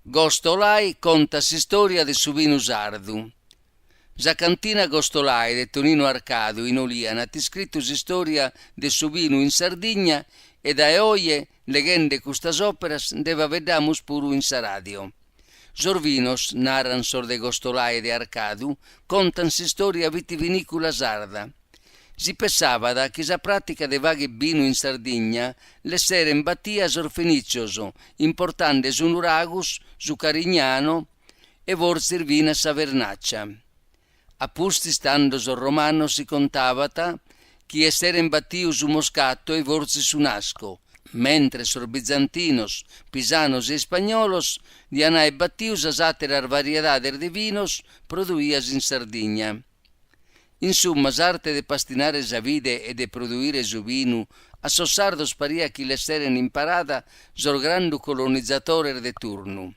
Gostolai contat s'istòria de su binu sardu. Sa cantina Gostolai de Tonino Arcadu in Olìana at iscritu s'istòria de su binu in Sardigna e dae oje, leghende custas òperas, nde faeddamus puru in sa ràdio. Sos binos, naran sos de Gostolai de Arcadu, contan s'istòria vitivinìcula sarda. Si pessabat chi sa pràtica de fagher binu in Sardigna l'esseren batia sos fenìcios, importande su Nuragus, su Carignano e fortzis finas sa Vernàcia. A pustis tando sos romanos si contabat chi esseren batiu su Moscato e fortzis su Nasco, mentres sos bizantinos, pisanos e ispagnolos dian aer batiu sas àteras variedades de binos produias in Sardigna. Insumma, s'arte de pastinare sa vide e de produire su binu a sos sardos pariat chi l'esseren imparada sos grandu colonizatores de turnu.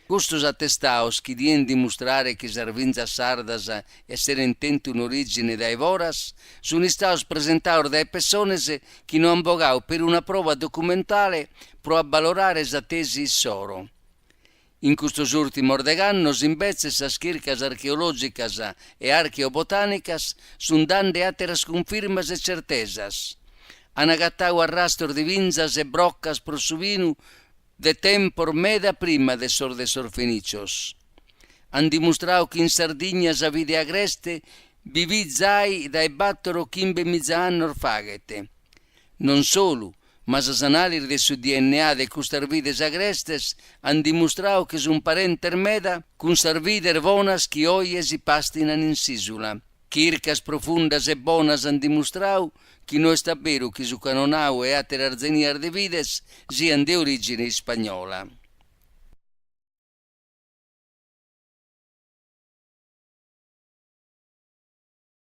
Custos atestaos chi dient dimustrare chi sas binzas sardas esseren tentu un'orìgine dae foras sunt istaos presentaos dae pessones chi no ant bogau peruna prova documentale pro abalorare sa tesi issoro. In custos ùrtimos degh'annos imbetzes sas chircas archeològicas e archeobotànicas sunt dande àteras cunfirmas e tzertesas. An agatau arrastos de binzas e brocas pro su binu de tempos meda prima de sos de sos fenìcios. An dimustrau chi in Sardigna sa vide agreste bi fit zai dae bator o chimbemiza annos faghet. Non solu, ma sas analis de su DNA de custas vides agrestes an dimustrau chi sun parentes meda cun sas vides bonas chi oje si pastinan in s'isula. Chircas profundas e bonas an dimustrau chi no est a beru chi su Cannonau e àteras zenias de vides sian de orìgine ispagnola.